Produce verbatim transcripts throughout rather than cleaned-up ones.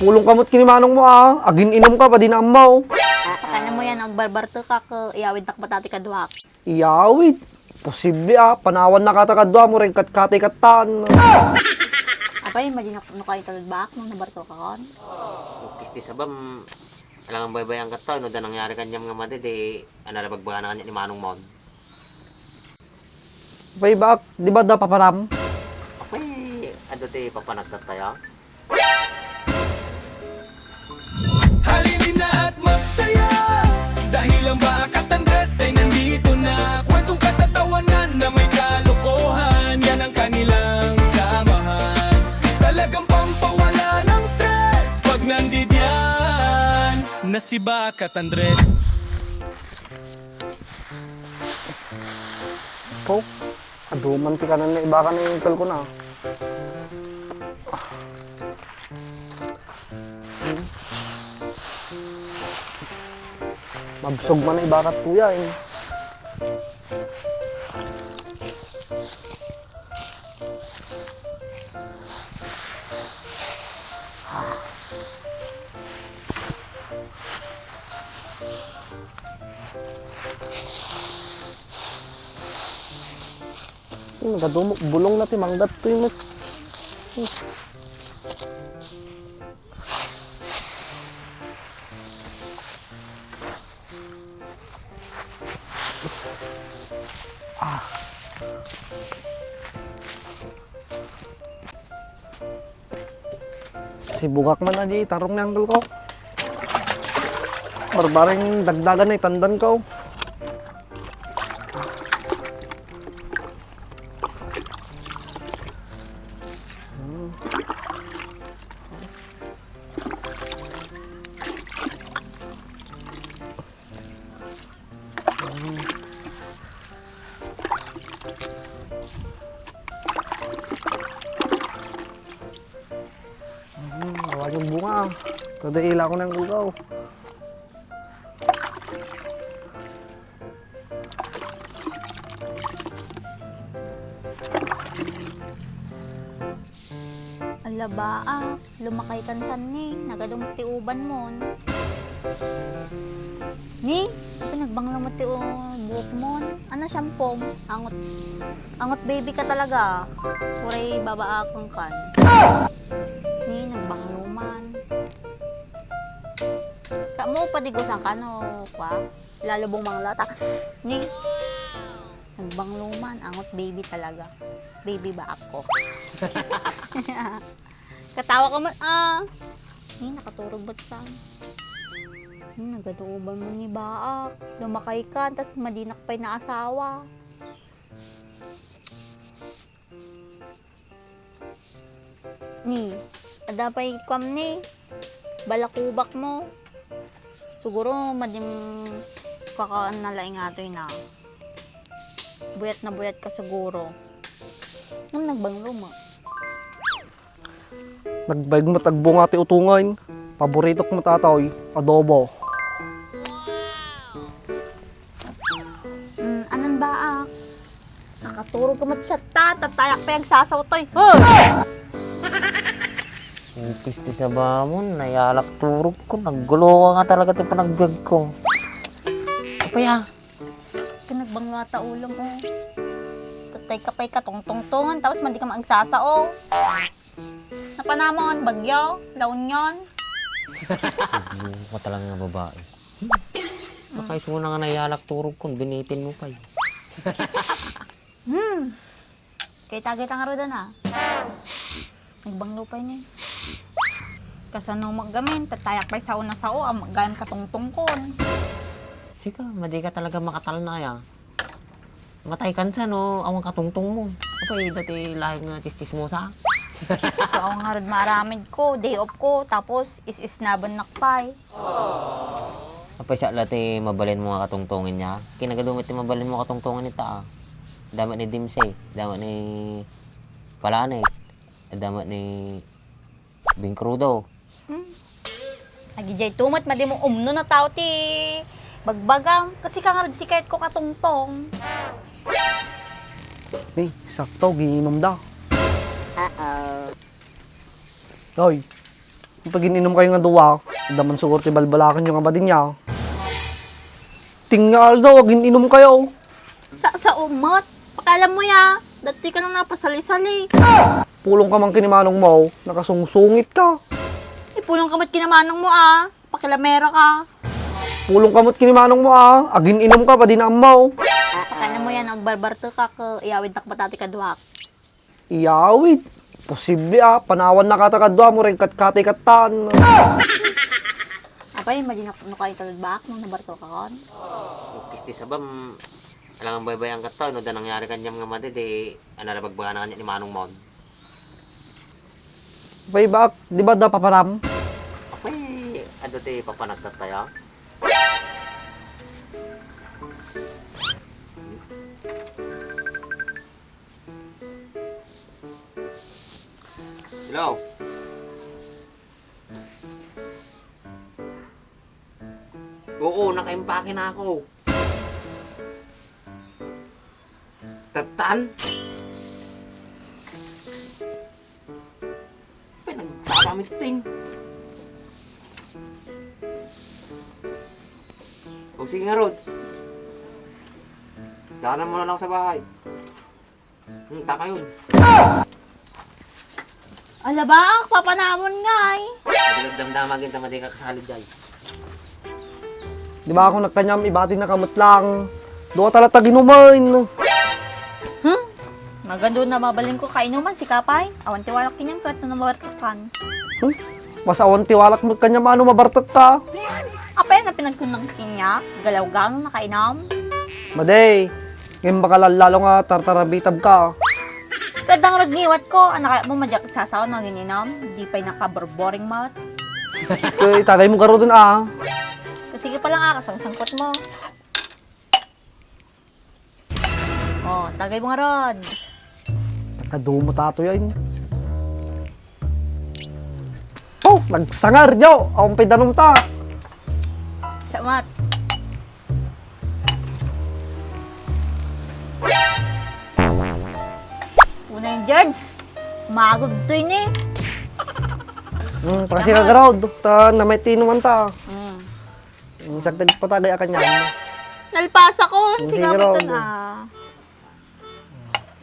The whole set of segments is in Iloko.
Pulong kamot ken ni manongmo, a. Agin-inumka, padi na ammo. Pakayna mo yan, agbarbartek ka, ket iyawidnak met ti kaduak. Iyawid? Posible, a. Panawanna kata kaduamo, rengkat katay kattan. Apay, madi no kayo taludbaak, no nabartekakon? Upis ti sabam, alangan baybay-an katta, no da nangyari kaniam nga madi, di, ano, nabagbagana kaniak ni manongmo. Apay, baak, di ba da papanam? Apay, adu ti papanak tattaya? Halina at magsaya dahil ang Baak at Andres ay nandito na. Kwentong katatawanan na may kalokohan, yan ang kanilang samahan. Talagang pampawala ng stress pag nandidiyan na si Baak at Andres. Ko, adu man ti kanan ni Baak ken ni Uncle ko na. Mabsog man ni Baak ket kuya, eh. Nagadumo, bulong na ti mangga toy met. Ah. Sibugak man a di tarong ni uncle ko. Barbareng dagdagan na itandan ko. Hmm. Hmm, awan yung bunga. Kada ila ko ng ugaw. Ala, Baak, lumakay kan san ni, nagadum ti uban mon. Ni, pinagbanglo mo ti u-, buhok mon. Ano, shampoo? Angot, angot baby ka talaga. Uray babaakon kan. Ni, nagbanglo man. Kamu, padigosan ka, no, kwa? Lalo bumangla, ta-, ni, nagbanglo man, angot baby talaga. Baby Baak ko. Katawa ka man, ah. Ni, nakaturog met san. Hmm, nagaduuban mo ni Baak. Lumakay ka, tas madinak pay naasawa. Ni, adda pay kuam ni, balakubak mo. Siguro, madim kakaan na laing atoy na. Buyat na buyat ka siguro. Ngem nagbanglo mo. Nagbaig met agbunga ti utongen. Paboritok met atoy, adobo. Mm, anan Baak? Nakaturog ka met satta, tattayak pay agsasao toy. Huh! Upis ti sabamon, nayalak turog ko. Naggulo nga talaga ti panagbiag ko. Apay, ah. Pinagbanglo ta ulom, oh. Tattay ka pay katungtungtongan, tapos madi ka maagsasao. Napanamon, bagyo, La Union. Nagluko ka talaga nga babae. Baka isu na nga nayalak turog kon, binitin mo pay. Hmm. Kay tagay ta nga rudan, ah. Nagbanglo pay ni. Kasano maggamin, tattayak pay sao na sao, am-, gayam katungtungkon. Sika, madi ka talaga makatalnay, ah. Matay kansa no awan katungtong mo. Apay, dati lahi nga tsistsismosa. Ikaw nga rod maaramid ko, day off ko, tapos is-isnaben nak pay. Apay, sa la ti mabalin mo nga katungtongen niya? Kinagadumet ti mabalin mo katungtongen ita, ah. Dama ni Dimsey, dama ni Palane, dama ni Bing Crudo. Hmm. Agidiay tumet, madi mo umno na tao ti bagbagam. Kasi ka nga ti kayat ko katungtong. Ni, sakto, giinom da. Uh-oh. Hoy, Pag-ininumkayo nga dua, adda man siguro ti balbalakenyo nga madi nia. Ting nga aldaw, agin-inumkayo. Sa, sa umot. Pakialammo ya. Datoy ka nang napasali-sali. Pulongka man ken ni manongmo, nakasungsungitka. Ipulongka met ken ni manongmo, a. Pakialamera ka. Pulongka met ken ni manongmo, a. Agin-inumka, madi nga ammo. Pakialammo ya, agbarbartek ka, ket iyawidnak met ti kaduak. Iyawid? Posible, a. Panawannaka ta kaduam, uray katkatay kattan. Apay, madi nga no kayo taludbak, nung nabarto ka kon? Kisti sabam, alangan baybay-an katta, no, da nangyari kaniam nga madi, di, ano, nabagbaga na kaniam ni manongmo. Apay, baak, di ba da papanam? Apay, adu ti papanak tattaya? Hello? Oo, nakaimpake na ako. Tattan? Ay, nagpapamiting. O sige nga, Rod. Daanan mo na lang sa bahay. Hmm, takayon. Ala ba, papanamon nga ay. Nagdamdama agin ta madi ka kasali diay. Di ba ako nagkaniam, ibati na ka met lang. Dua talaga ginumain. Huh? Nagadu na mabalin ko kainuman, sika pay. Awan ti walak kaniam ket no nabartek kan. Huh? Mas awan ti walak met kaniam a no mabartek ka. Apay, na pinagkunang kaniak, galaw-galaw na kainom. Madi, ngem baka lallalo nga tartarabitab ka. Kadang ragngiwat ko, anak mo, madiak sasaw na gininom, di pay nakaborboring mat. Uy, tagay mo garuden, a. Sige pa lang, a, kasangsangkot mo. O, tagay mo ngarud. Nakadumo tato yan. O, nagsangar, yo! Awan pay danum ta. Siya mat. Una yung George. Magod to ini. Hmm, pakasira garud. Ta, na may tinuman ta. Hmm. Insaktan pa tagay akan niya. Nalpasa ko, sige, sige, Rod.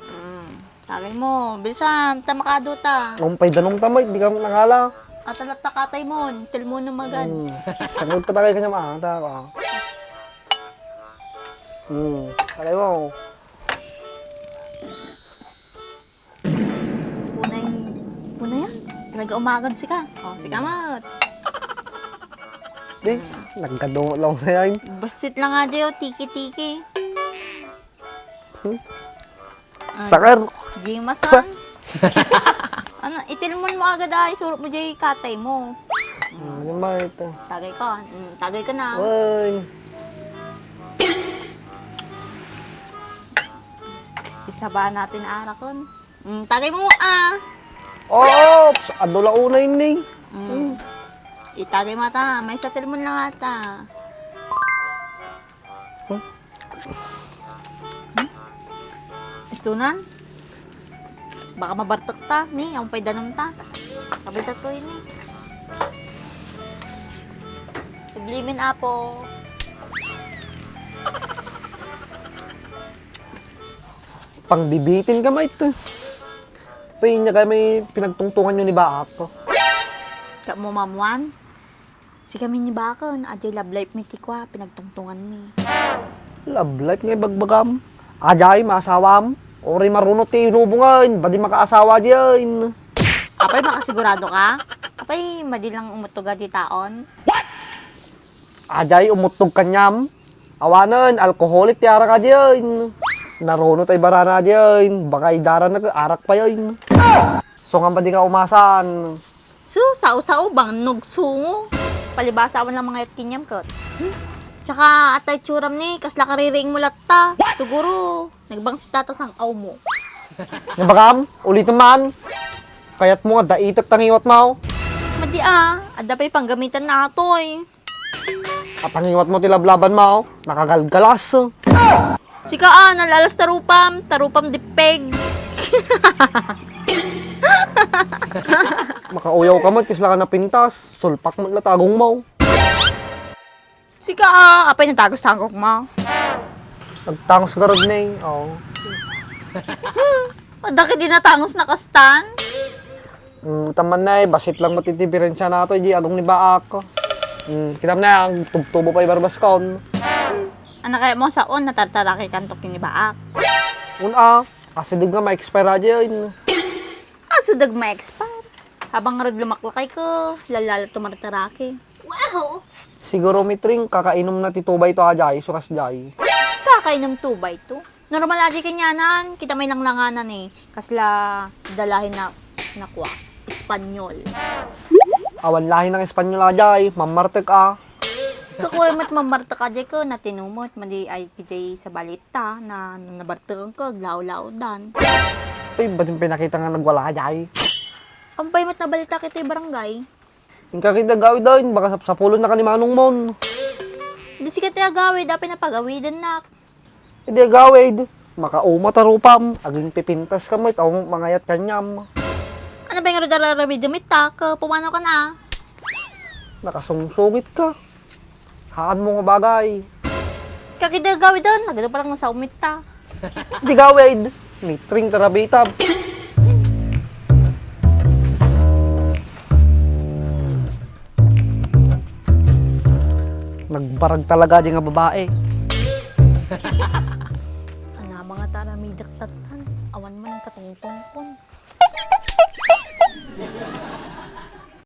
Mm. Tagay mo, bilisan, ta makadu ta. Umpay danum ta, may, di ka nangala. At anak ta katay mo, tel mo na magan. Mm. Saglit pa tagay kanya, ma, ta, ah. Mm. Tagay mo. Punay, punay, ah. Talaga umagad sika. O, sika, mat. Di, nagkadungo lang na yan. Basit lang nga diyo, tiki-tiki. Hmm? Ano? Sakar. Di masan. Ano, itilmon mo agad ay, surot mo diyo katay mo. Hmm, yung mga ito. Tagay ka. Hmm, tagay ka na. Uy. Isti saba natin arakon. Mm, tagay mo, ah. Oops! Adu la unay ni. Mm. Itagay mo ata. May satel mo lang ata. Huh? Hmm? Istunan? Baka mabartek ta, ni. Ang pay danum ta. Kabay ta to, ini. Sublimin, apo. Pangbibitin ka, mait. Pay niya kami pinagtungtungan nyo ni Baak. Ka mo mamuan? Si kami ni Baak, adiay love life mi ti kua, pinagtungtungan mi. Love life nga ibagbagam? Adiay, masawam? Uri marunot ti inubungan, badi makaasawa diyan. Apay, makasigurado ka? Apay, madi lang umutuga di taon? Adiay umuttog kaniam. Awanen, alcoholic ti arak a diyen. Naruno tay barana a diyen. Baka idarana ket arak pa yen. So nga madi nga umasan. Su, sao-sao, bannog sungo. Palibasa awan lang mangayat kaniam ket. Hmm? Tsaka, atay tsuram ni, kasla kaririing mo latta. Siguro, nagbangsit ata sang-aw mo. Nabagam, ulitem man. Kayat mo nga daitek tangiwat mo. Madi a, adda pay panggamitan na atoy. Atangiwat mo ti lablaban mo, nakagalgalas. Sika a, nalalas tarupam, tarupam dippeg. Makauyaw ka met, kasla ka napintas. Sulpak met la tagongmo. Sika, ah, apay natangos tagongmo? Nagtangos garud ni, oo. Adda kadi natangos na kastan? Hmm, taman na eh, bassit lang met ti diperensia nato, di agong ni baak. Hmm, kitam na, ang tubtubo pay barbaskon. Ano kaya mo sa on, natartaraki kantok ni baak? Un a, asideg nga ma-expire aja yun. Asideg ma-expire? Habang ngarud lumaklakay ko, lalala tumartaraki. Wow! Siguro, Mitring, kakainom na ti tubay to, ajay, sukas jay. Kakainom tubay to? Normal adi kanyanan, kita may langlanganan eh. Kasla dalahin na, nakwa, Espanyol. Awan lahi ng Espanyol, ajay, mamartek a. Kakura met mamartek adi ko, natinumot, madi ay kijay sa balita, na nabartekan ko, aglaw-law dan. Ay, ba't yung pinakita nga nagwala, ajay? Ampay met nabalita kitoy barangay. Inka kiti agawid daw, baka sapsapulon na ka ni Manong Mon. Di sika ti agawid, apay napagawiden nak. Idi agawid, makauma ta rupam, aging pipintas ka met, awan mangayat kanyam. Ano ba yung rudararawid damit ta? Ka, pumano ka na? Nakasungsungit ka. Haan mo nga bagay. Kakita gawid doon, nagano pa lang nasa umit ta. Di gawid. Mitring tarabita. Nagbarag talaga di nga babae.